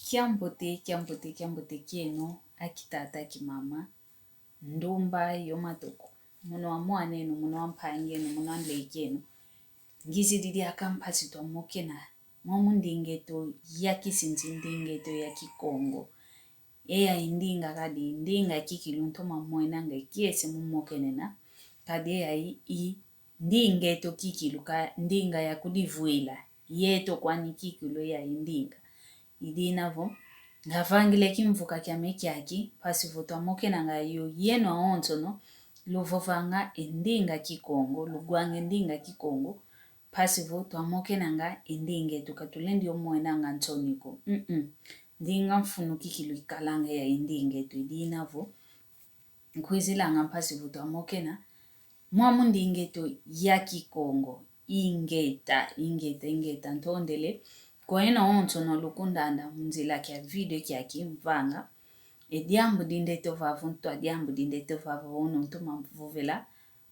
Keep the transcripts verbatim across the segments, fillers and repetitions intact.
Kiambote, kiambote, kiambote kieno, akitata, akimama, ndumba yo matoko. Mono wa mwan'eno, mono wa mpang'eno, mono wa nlek'eno. Ngizidi diaka mpasi twamokena mwamu ndinga eto ya kisinsi, ndinga eto ya Kikongo. Eya i ndinga kadi, ndinga kikilu ntoma mwenanga kiese mumokenena. Kadi eya i, i ndinga eto kikilu ka ndinga ya kudivwila. Yeto kwani kikilu eya i ndinga. I dina vo, ngavangile kimvuka kiame kiaki, mpasi vo twamokenanga yo yeno awonsono luvovanga e ndinga Kikongo, lugwanga e ndinga Kikongo, mpasi vo twamokenanga e ndinga eto, ka tulendi yo mwenanga nsoni ko. Mm-mm. Ndinga mfunu kikilu ikalanga eya i ndinga eto, i dina vo nkwizilanga mpasi vo twamokena mwamu ndinga eto ya Kikongo. Ingeta, ingeta, ingeta, ntondele. Kwa yeno awonsono lukundanda mu nzila kia video kiaki, mvanga e diambu dindeto vava, ntwa diambu dindeto vava, uno ntoma mvovela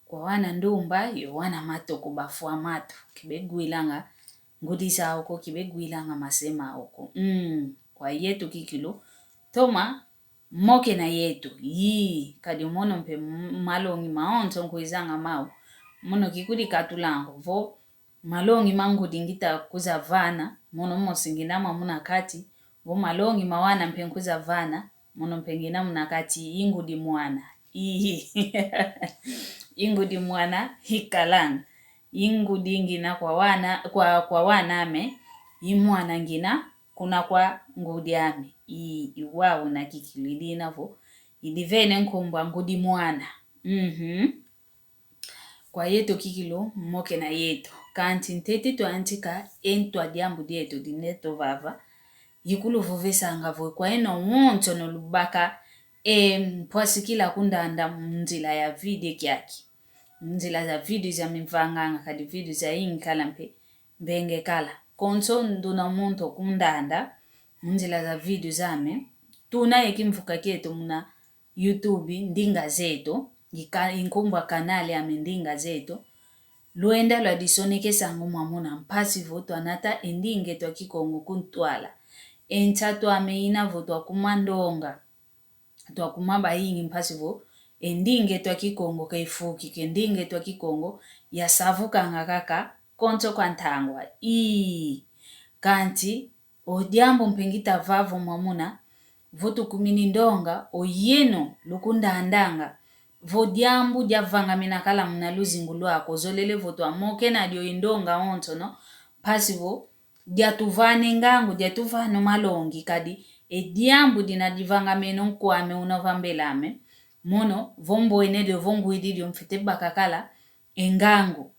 kwa wana ndumba yo wana matoko, bafwa matu, kibegwilanga ngudi zau ko, kibegwilanga mase mau ko. Mm, kwa yeto kikilu, toma mokena yeto. Yii, kadi mono mpe m-, malongi mawonso nkwizanga mau. Mono kikudikatulanga ko vo malongi ma ngudi ngita kuzavana, mono mosi ngina mwamu na kati, vo malongi ma wana mpe nkwizavana, mono mpe ngina muna kati, i ngudi mwana. Ii. I ngudi mwana, ikalanga. I ngudi ngina kwa wana, kwa, kwa wana ame, i mwana ngina kuna kwa ngudi ame. Ii, i wau una kikilu, i dina vo, i divene nkumbu a ngudi mwana. Mhm. Kwa yeto kikilu, mokena yeto. Kanti ntete twantika e ntwa diambu dieto dindeto vava, ikuluvovesanga vo kwa yeno awonsono lubaka e mpwasikila kundanda mu nzila ya video kiaki. Mu nzila za video zame mvanganga, kadi video zayingi kala mpe mbenge kala. Konso nduna muntu okundanda mu nzila za video zame, tuna ye kimvuka kieto muna YouTube, Ndinga Zeto, i ka-, i nkumbu a kanali ame Ndinga Zeto. Lwenda lwadisonekesanga mwa muna mpasi vo twanata e ndinga eto a Kikongo ku ntwala. E nsatu ame ina vo twakuma ndonga, twakuma bayingi mpasi vo e ndinga eto a Kikongo ka ifukika, e ndinga eto a Kikongo yasavukanga kaka konso kwa ntangwa. Ii, kanti o diambu mpe ngita vava mwa muna, vo tukumini ndonga, o yeno lukundandanga vo diambu diavangamena kala muna luzingu lwaku, ozolele vo twamokena dio i ndonga awonsono, mpasi vo diatuvana e ngangu, diatuvana o malongi, kadi e diambu dina divangamena o nkw'ame una va mbel'ame, mono vo mbwene dio, vo ngwidi dio, mfwete baka kala e ngangu.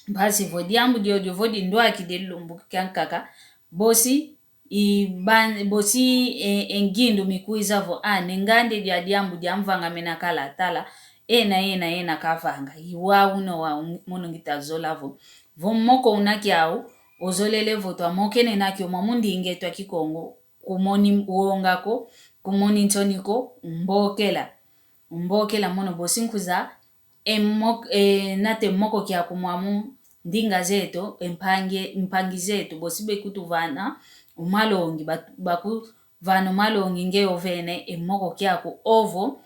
Mpasi vo diambu diodio vo dindwakidi e lumbu kiankaka, bosi i ban-, bosi e, e ngindu mikwiza vo, a, ne ngandi dia diambu diamvangamena kala tala, ena, ena, ena kavanga. I wau una wau mono ngita zola vo, vo moko una kiau, ozolele vo twamokenena kio mwa mu ndinga eto a Kikongo, kumoni wonga ko, kumoni nsoni ko, umbokela. Umbokela mono bosi nkwiza e mok-, e, nata e moko kiaku mwa mu ndinga zeto, e mpangi, mpangi zeto, bosi bekutuvana o malongi, ba-, bakuvana o malongi nge ovene e moko kiaku ovo,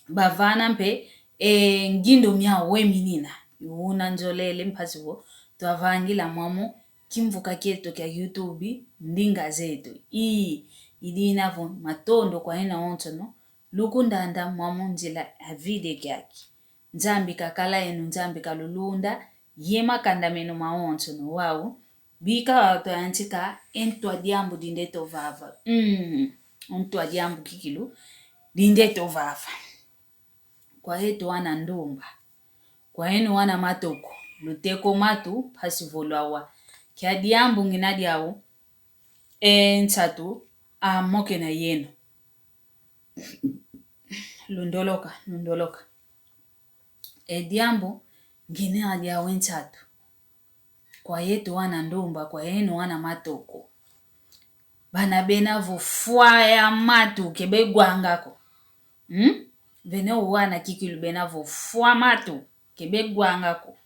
bavana mpe e ngindu miau weminina. Una nzolele mpasi vo twavangila mwa mu kimvuka kieto kia YouTube, Ndinga Zeto. Ii, i dina vo matondo kwa yeno awonsono lukundanda mwa mu nzila a video kiaki. Nzambi kakala yeno, Nzambi kalulunda, ye makanda meno mawonsono wau, bika wau twayantika e ntwa diambu dindeto vava. Mm, o ntwa diambu kikilu, dindeto vava. Kwa yeto wana ndumba, kwa yeno wana matoko, luteko matu mpasi vo lwawa. Kia diambu ngina diau, e nsatu amokena yeno. Lundoloka, lundoloka. E diambu ngina diau e nsatu. Kwa yeto wana ndumba, kwa yeno wana matoko. Bana bena vo fwa ya matu ke begwanga ko. Hmm? Beno wana kikilu bena vo fwa matu ke begwanga ko.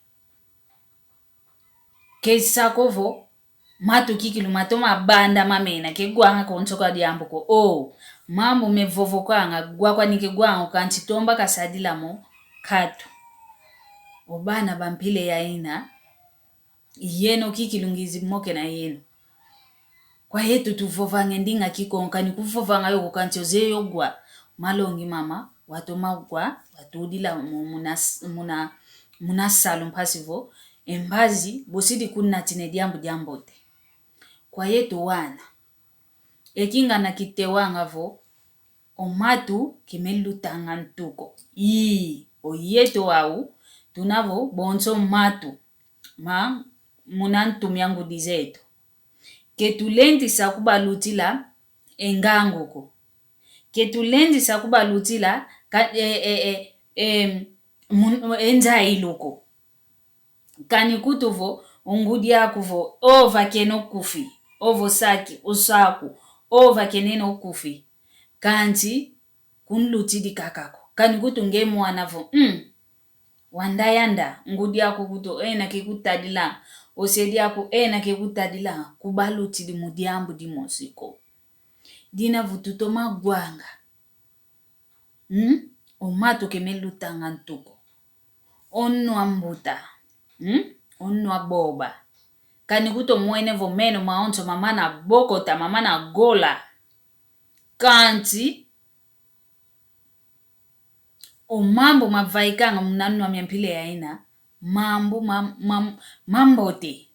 Ke sa ko vo Matu kikilu matoma banda mamena, ke gwanga konso ka diambu ko. O, mambu mevovokwanga, gwa kwani ke gwanga, kansi tomba kasadila mo, katu. O bana ba mpila ya ina, yeno kikilu ngizi moke na yeno. Kwa yetu tuvovanga e ndinga Kikongo, kani kuvovanga yo ko kansi ozeye ogwa. Malongi mama, watoma gwa, watudila mu-, muna s-, muna, muna salu mpasi vo, e mbazi, bosidi kunatina e diambu diambote. Kwa yetu wana. E kingana kitewanga vo, o matu ke melutanga ntu ko. Ii, o yetu wau, tuna vo, bonso matu. Ma, muna ntu mia ngudi zetu. Ke tulendi sa kubalutila e ngangu ko. Ke tulendi sa kubalutila ka, e, e, e, e, mun-, e nzailu ko. Kani kutu vo, o ngudi aku vo, ova keno kufi, ovo saki, osaku, ova keneno kufi. Kansi, kunlutidi kaka ko. Kani kutu nge mwana vo, mm, wanda yanda, ngudi aku kutu, ena ke kutadila, o se diaku, ena ke kutadila, kubalutidi mu diambu dimosi ko. Dina vo tutoma gwanga. Hmm? O matu ke melutanga ntu ko. O nwa mbuta. Hmm? O nwa boba. Kani kutu omwene vo meno mawonso mamana bokota, mamana gola. Kansi, o mambu mavaikanga muna nwa mia mpila ya ina, mambu mam-, mam-, mambote.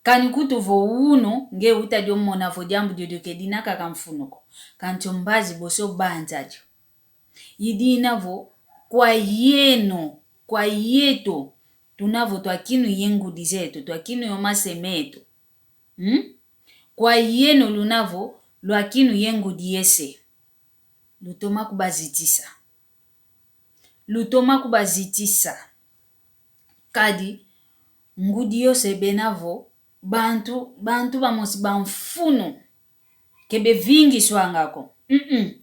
Kani kutu vo unu, nge utadi omona vo diambu diodio ke dina kaka mfunu ko. Kansi o mbazi bosi obanza dio. I dina vo, kwa yeno, kwa yeto, tuna vo twakinu ye ngudi zeto, twakinu yo mase meto. Hmm? Kwa yeno luna vo, lwakinu ye ngudi yese. Lutoma kubazitisa. Lutoma kubazitisa. Kadi, ngudi yose bena vo, bantu, bantu bamosi bamfunu. Ke bevingiswanga ko. Mm-mm.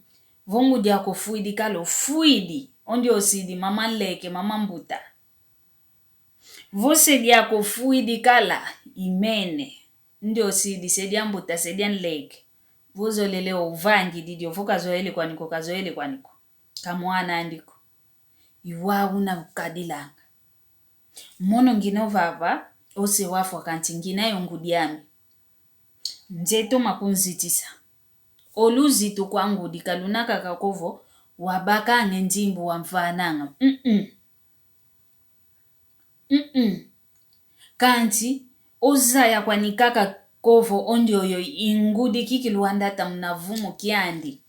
Vo ngudi aku ofwidi kala ofwidi. O ndio osidi mama nleke, mama mbuta. Vo se diaku ofwidi kala, imene. Ndio osidi se dia mbuta, se dia nleke. Vo zolele ovangidi dio, vo kazoele kwani ko, kazoele kwani ko. Ka mwana andi ko. I wau una ukadilanga. Mono ngina ovava, o se wafwa kansi ngina yo ngudi ame. Nze toma kunzitisa. O luzitu kwa ngudi ka luna kaka ko vo, wabakanga e nzimbu wamvananga. Mm-mm. Mm-mm. Kansi, ozaya kwani kaka ko vo o ndioyo i ngudi kikilu wandata muna vumu kiandi.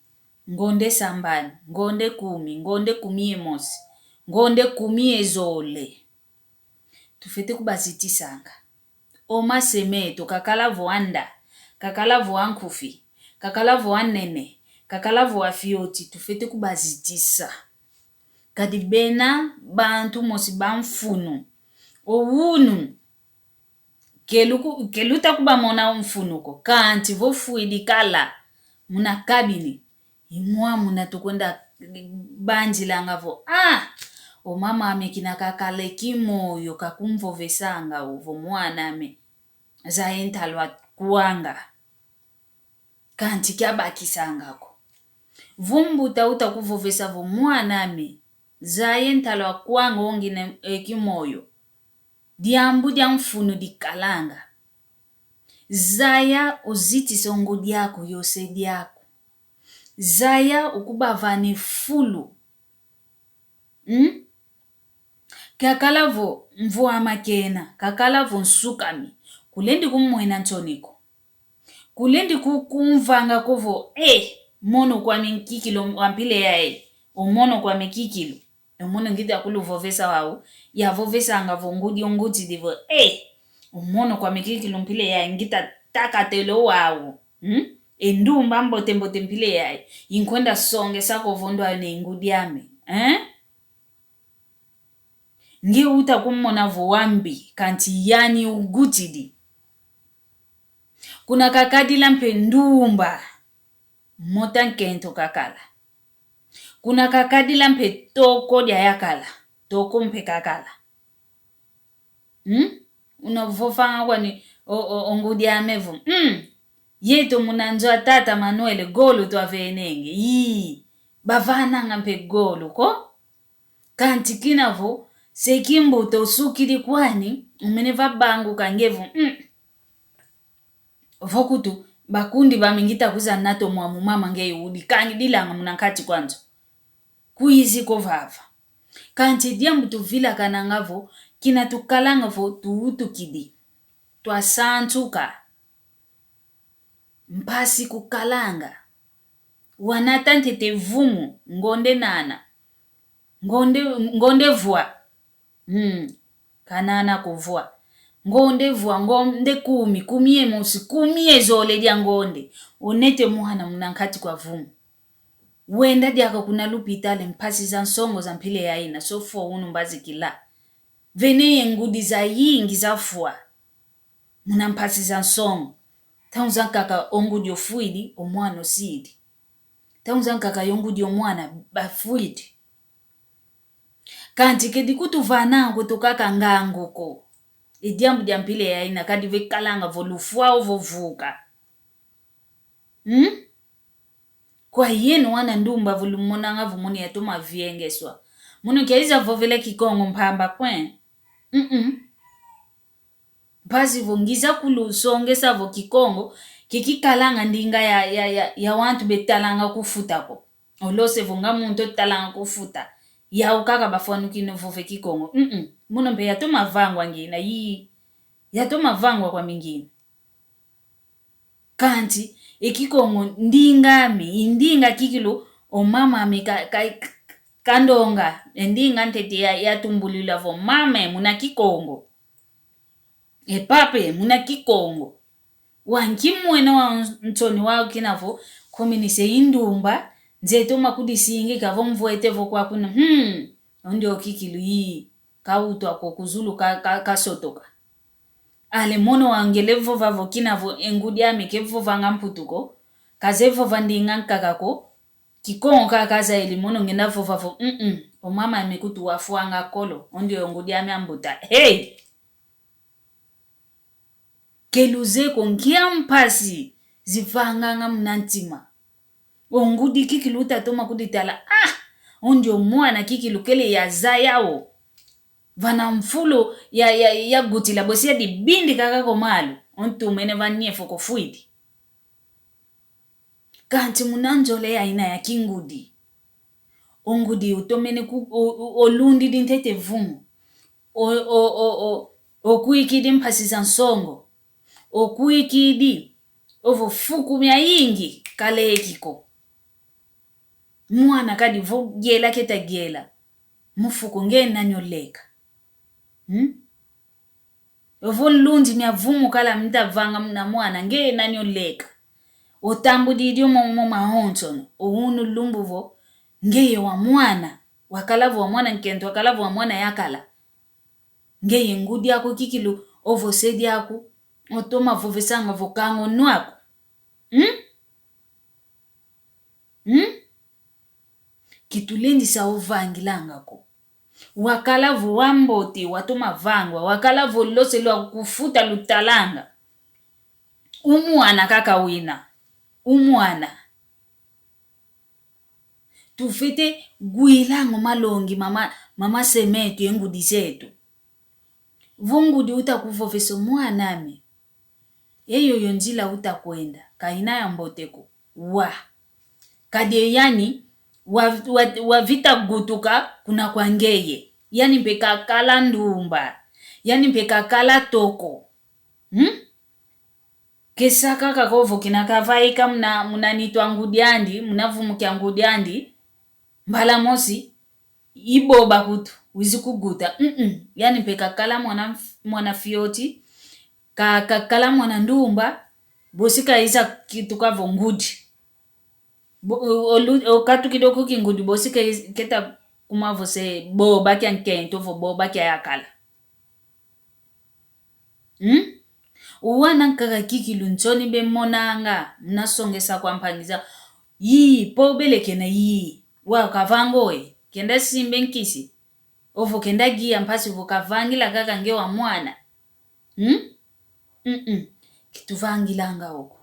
Ngonde sambanu, ngonde kumi, ngonde kumi ye mosi, ngonde kumi ye zole. Tufwete kubazitisanga. O mase meto, kakala vo anda, kakala vo ankufi, kakala vo anene, kakala vo afioti, tufwete kubazitisa. Kadi bena bantu mosi bamfunu. O unu, ke luku-, ke luta kubamona mfunu ko, kansi vo fwidi kala muna kabini, i mwa muna tukwenda banzilanga vo, ah, o mama ame kina kakala e kimoyo kakumvovesanga o vo mwana ame, zaya e ntalu akwanga. Kansi kiabakisanga ko. Vo mbuta uta kuvovesa vo mwana ame, zaya e ntalu akwanga o ngina e kimoyo. Diambu dia mfunu dikalanga. Zaya ozitisa o ngudi aku yo se diaku. Zaya okubavana e fulu. Hmm? Kakala vo mvwama kena, kakala vo nsukami, kulendi kumwena nsoni ko. Kulendi ku-, kumvanga ko vo, eh, mono kwame kikilu wa mpila yayi, o mono kwame kikilu. O mono ngita kuluvovesa wau, yavovesanga vo ngudi o ngutidi vo, eh, o mono kwame kikilu mpila yayi, ngita takatelo wau. Hmm? E ndumba mbote mbote mpila yayi, inkwenda songesa ko vo ndwayo ne ngudi ame. Eh? Nge uta kumona vo wambi, kansi yani ugutidi. Kuna kakadila mpe ndumba, mota nkento kakala. Kuna kakadila mpe toko dia yakala, toko mpe kakala. Hmm? Una vovanga kwani, o, o, o ngudi ame vo, mm, yeto muna nzo a tata Manuel golo twavenenge. Ii, bavananga mpe golo ko. Kanti kina vo, se kimbuta osukidi kwani, umene va banguka nge vo, mm. Vo kutu, bakundi bame ngita kwiza nato mwamu mama nge udi kangidilanga muna nkati kwa nzo. Kwizi ko vava. Kanti diambu tuvilakananga vo, kina tukalanga vo tuwutukidi. Twasansuka. Mpasi kukalanga. Wanata ntete vumu, ngonde nana. Ngonde, ngonde vwa. Hmm. Kanana ko vwa. Ngonde vwa, ngonde kumi, kumi ye mosi, kumi ye zole dia ngonde. Onete mwana muna nkati kwa vumu. Wenda diaka kuna lupitale, mpasi za nsongo za mpila yayina, sofo unu mbazikila. Vene ye ngudi zayingi zafwa. Muna mpasi za nsongo. Ntangu zankaka o ngudi ofwidi, o mwana osidi. Ntangu zankaka yo ngudi o mwana bafwidi. Kanti kedi kutuvana ko tukaka ngangu ko. E diambu dia mpila yayina kadi vekalanga vo lufwa ovo vuka. Hmm? Kwa yeno wana ndumba vo lumonanga vo mono yatoma viengeswa. Mono kiaiza vovela Kikongo mpamba kwe. Mm-mm. Mpasi vo ngiza kulusongesa vo Kikongo, ke kikalanga ndinga ya, ya, ya, ya wantu betalanga kufuta ko. Olo se vo nga muntu otalanga kufuta. Yau kaka bafwanukina vova e Kikongo. Mm-mm. Mono mpe yatoma vangwa ngina, ii. Yatoma vangwa kwame ngina. Kanti, e Kikongo, ndinga ame, i ndinga kikilu, o mama ame ka, ka, kandonga, e ndinga ntete ya, yatumbulula vo mama muna Kikongo. E papa muna Kikongo. Wa nkimwena wa nsoni wau kina vo, komenise i ndumba, nze toma kudisingika vo mvwete vo kwakuna. Hmm, ondio kikilu ii. Kawutwa ko ku zulu ka, ka, kasotoka. Ale mono wangele vova vo kina vo e ngudi ame ke vovanga mputu ko, kaze vova ndinga nkaka ko, Kikongo kaka zayili mono ngenda vova vo, mm-mm, o mama ame kutu wafwanga kolo, ondio ngudi ame ambuta. Hey! Ke luzeye ko nkia mpasi zivanganga muna ntima. O ngudi kikilu utatoma kuditala, ah! Ondio mwana kikilu kele yazaya o. Vana mfulu ya, ya, yagutila bosi yadibindi kaka ko malu. Ontumene vaniefo kofwidi. Kanti muna nzole yayina ya kingudi. O ngudi utomene ku, o, o, olundidi ntete vumu. O, o, o, o, okwikidi mpasi za nsongo. Okwikidi ovo fuku miayingi kaleki ko. Mwana kadi vo yela keta yela. Mu fuku nge nani oleka. Hmm? Ovo nlunzi mia vumu kala mita vanga muna mwana, ngeye nani oleka. Otambudidi omo, omo mawonsono, o unu lumbu vo, ngeye wa mwana, wakala vo wa mwana nkento, wakala vo wa mwana yakala. Ngeye ngudi aku kikilu, ovo se diaku, otoma vovesanga vo kango nwaku. Hmm? Hmm? Ke tulendisa ovangilanga ko. Wakala vo wambote, watoma vangwa, wakala vo lose lwa kufuta lutalanga. Umwana kaka wina. Umwana. Tufwete gwilanga o malongi mama, mama semetu ye ngudi zetu. Vo ngudi uta kuvovesa o mwana ame. Eyo yo nzila uta kwenda, ka ina ya mbote ko. Wa. Kadi e yani, wa, wa, wavita gutuka kuna kwa ngeye. Yani mpe kakala ndumba. Yani mpe kakala toko. Hmm? Ke sa kaka ko vo kina kavaika muna, muna nitu a ngudi andi, muna vumu kia ngudi andi, mbala mosi, iboba kutu, wizi kuguta. Mm-mm. Yani mpe kakala mwana mf-, mwana fioti, ka, kakala mwana ndumba, bosi kaiza kituka vo ngudi. Bo-, o-, olu-, okatukidi o ku kingudi bosi ke-, keta kuma vo se boba kia nkento vo boba kia yakala. Hmm? Uwana nkaka kikilu nsoni bemonanga, muna songesa kwa mpangi zau. Yii, po belekena yii. Wa kavanga oye, kenda simbe nkisi. Ovo kenda gia mpasi vo kavangila kaka nge wa mwana. Hmm? Mm-mm. Kituvangilanga oko.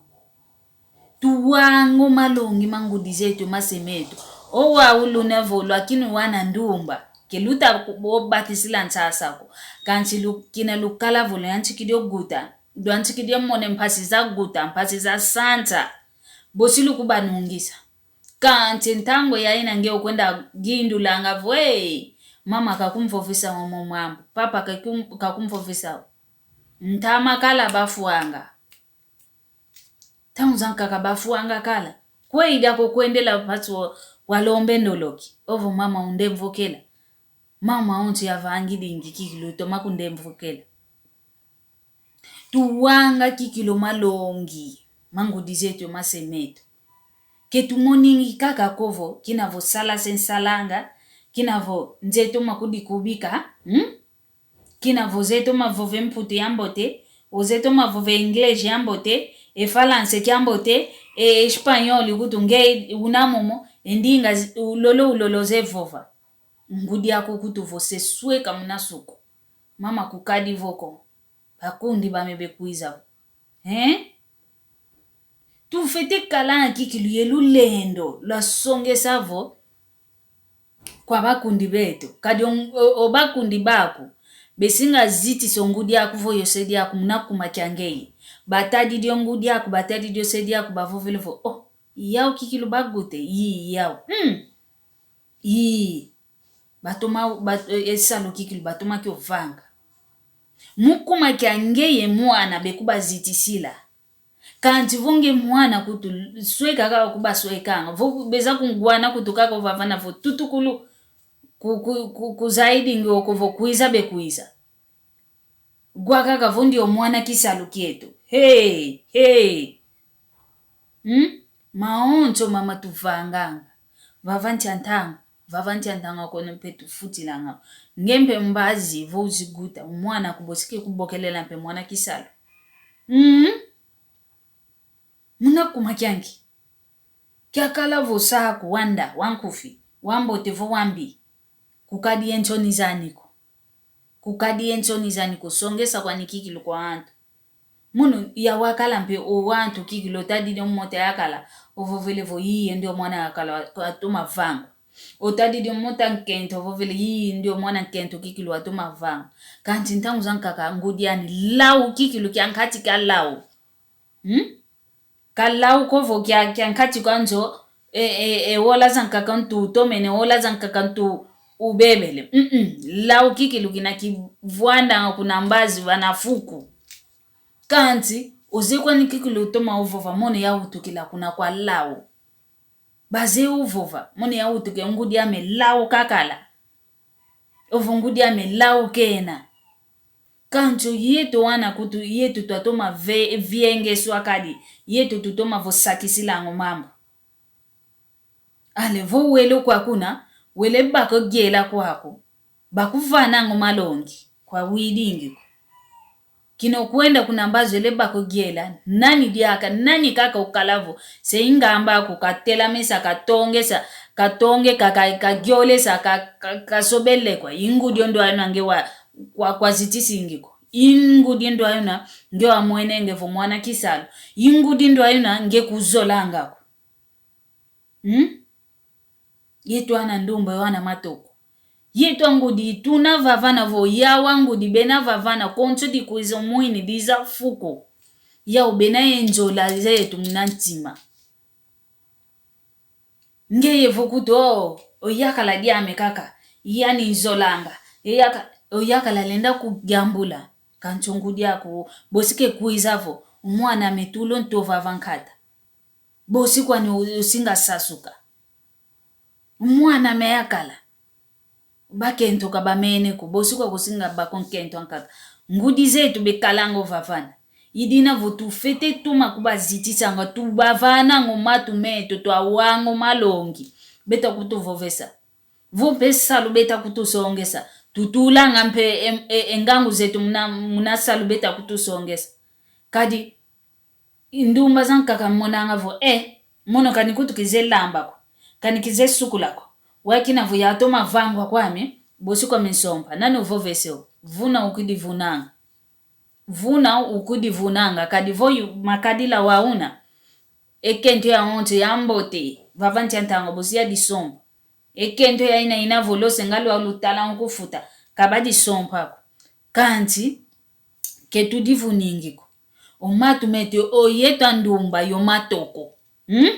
Tuwanga o malongi ma ngudi zeto, mase meto. O wau luna vo lwakinu wana ndumba. Ke luta ku-, o batisila nsasa ko. Kansi lu-, kina lukala vo lwantikidi o guta. Lwantikidi o mona mpasi za guta, mpasi za sansa. Bosi lukubanungisa. Kansi ntangu yayina nge okwenda gindulanga vo, "Ee, mama kakumvovesa momo mwambu, papa kakum-, kakumvovesa." Ntama kala bafwanga. Ntangu zankaka bafwanga kala. Kweyi diaka okwendela mpasi wa-, walombe ndoloki. Ovo mama undemvokela. Mama onso yavangidingi kikilu toma kundemvokela. Tuwanga kikilu o malongi ma ngudi zeto, mase meto. Ke tumoningi kaka ko vo, kina vo sala se nsalanga, kina vo nze toma kudikubika, hmm? Kina vo ze toma vova e mputu ya mbote, o ze toma vova e inglês ya mbote, e falanse kia mbote, e espanhol kutu nge una momo, e ndinga zi-, ulolo ulolo ze vova. Ngudi aku kutu vo se sweka muna suku. Mama kukadi vo ko. Bakundi bame bekwiza vo. Hein? Tufwete kalanga kikilu ye lulendo lwasongesa vo kwa bakundi beto. Kadi o, o, o bakundi baku, besinga zitisa o ngudi aku vo yo se diaku muna kuma kia ngeye. Batadidi o ngudi aku, batadidi o se diaku, bavovele vo, oh, yau kikilu bagute, yi, yau. Hmm. Ii, batoma, bat-, e, e salu kikilu batoma kio vanga. Mu kuma kia ngeye mwana bekubazitisila. Kansi vo nge mwana kutu sweka kaka kubaswekanga. Vo beza kungwana kutu kaka ovavana vo tutukulu ku, ku, ku, kuzaidingi oko vo kwiza bekwiza. Gwa kaka vo ndio mwana kisalu kieto. Hey, hey. Hmm? Maonso mama tuvanganga. Vava ntia ntangu, vava ntia ntangu kono mpe tufutilanga. Nge mpe mbazi vo uziguta, mwana kubosike kubokelela mpe mwana kisalu. Hmm? Muna kuma kiangi. Kiakala vo saku wanda, wankufi, wambote vo wambi. Kukadi ye nsoni zani ko. Kukadi ye nsoni zani ko, songesa kwani kikilu kwa antu. Munu ya wakala mpe o wantu kikilu otadidi o mota yakala, ovovele vo yiye ndio mwana yakala wa-, watoma vangu. Otadidi o mota nkento, ovovele yiye ndio mwana nkento kikilu watoma vangu. Kansi ntangu zankaka ngudi ani lau kikilu kia nkati kia lau. Hmm? Ka lau ko vo kia, kia nkati kwa nzo, e, e, e, wola zankaka ntu utomene, wola zankaka ntu ubebele. Mm-mm. Lau kikilu kina kivwandanga kuna mbazi vana fuku. Kansi, oze kwani kikilu utoma uvova, mono yawutukila kuna kwa lau. Baze uvova, mono yawutukila ngudi ame lau kakala. Ovo ngudi ame lau kena. Kansi yeto wana kutu, yeto twatoma ve-, viengeswa kadi, yeto tutoma vo sakisilanga o mambu. Ale vo wele kwa kuna, wele baka o yela kwaku. Bakuvananga o malongi, kwa widingi ko. Kina okwenda kuna mbazi wele baka o yela, nani diaka, nani kaka okala vo, se ingamba aku katelamesa, katongesa, katongeka, ka, ka, kagiolesa, ka, ka, kasobele kwa, i ngudi o ndwaina nge wa, kwa, kwa zitisingi ko. I ngudi o ndwaina nge wamwenenge vo mwana kisalu. I ngudi o ndwaina nge kuzolanga ko. Hmm? Yeto ana ndumba, yo ana matoko. Yeto angudi tuna vavana vo, yau angudi bena vavana, konso dikwiza mwini diza fuku. Yau bena ye nzola zeto muna ntima. Ngeye vo kutu, o, oyakala diame kaka, yani nzolanga, eyaka-, oyakala lenda kuyambula, kansi o ngudi aku, bosi kekwiza vo, mwana ame tulo nto vava nkata. Bosi kwani u-, usinga sasuka. Mwana ame yakala. Bakento ka bamene ko, bosi kwa kusinga bako nkento ankaka. Ngudi zeto bekalanga ovavana. I dina vo tufwete toma kubazitisanga, tubavananga o matu meto, twawanga o malongi. Beta kutuvovesa. Vo mpe salu beta kutusongesa. Tutulanga mpe e, e, e ngangu zeto muna, muna salu beta kutusongesa. Kadi, i ndumba zankaka monanga vo, eh, mono kani kutu kize lamba ko, kani kize sukula ko. Wakina vo yatoma vangwa kwame, bosi kwame nsompa, nani uvovese o, vuna ukidi vunanga. vuna ukudivunanga, kadi vo yu-, makadila wa una. E kento yawonso yambote, vava ntia ntangwa bosi yadisompa. E kento ya ina ina vo lose nga lwa lutala nkufuta, ka badisompa ko. Kansi, ke tudivuningi ko. O matu meto oyeto a ndumba yo matoko. Hmm?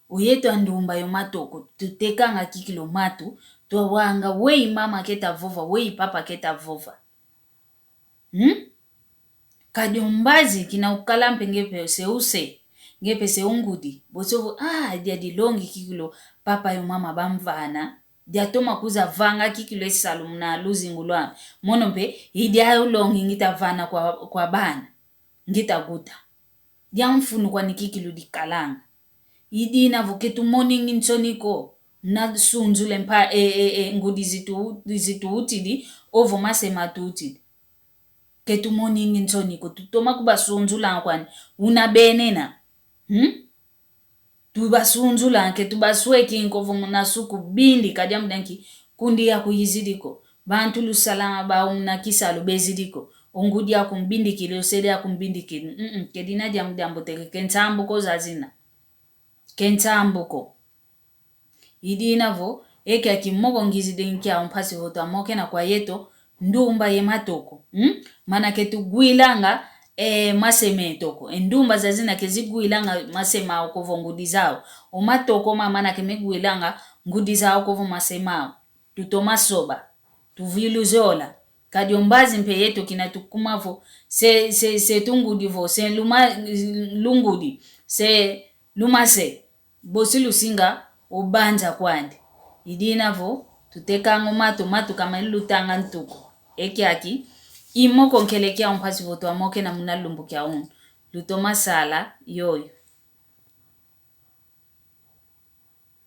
Oyeto a ndumba yo matoko. Tutekanga kikilu o matu, twawanga weyi mama keta vova, weyi papa keta vova. Hmm? Kadi o mbazi kina ukala mpe nge mpe se use, nge mpe se ungudi. Bosi ovo, ah, dia dilongi kikilu papa yo mama bamvana. Diatoma kuza vanga kikilu e salu muna luzingu lwami. Mono mpe, i dia ulongi ngita vana kwa, kwa bana. Ngita guta. Dia mfunu kwani kikilu dikalanga. I dina vo ke tumoningi nsoni ko, muna sunzula e mpa-, e, e, e, ngudi zitu-, zituutidi, ovo mase matuutidi. Ke tumoningi nsoni ko, tutoma kubasunzula kwani, una bene na. Hmm? Tubasunzula, ke tubasweki nko vo muna suku bindi, kadi ambu danki, kundi yaku yizidi ko. Bantu lusalanga bau muna kisalu bezidi ko. O ngudi aku mbindikidi, o sede aku mbindikidi. Mm-mm, ke dina diambu diambu teke, ke nsambu ko zazina. Ke nsambu ko. I dina vo, e kiaki moko ngizidi nkia o mpasi vo twamokena kwa yeto, ndumba ye matoko. Hmm? Mana ke tugwilanga, e, mase meto ko. E ndumba zazina ke zigwilanga mase mau ko vo ngudi zau. O matoko ma mana ke megwilanga ngudi zau ko vo mase mau. Tutoma soba. Tuvilu zola. Kadi o mbazi mpe yeto kina tukuma vo, se, se, se tungudi vo, se luma-, lungudi, se lumase, bosi lusinga o banza kwandi. I dina vo, tutekanga o matu, matu ka malutanga ntu ko. E kiaki, i moko nkele kia o mpasi vo twamokena muna lumbu kia unu. Lutoma sala, yoyo.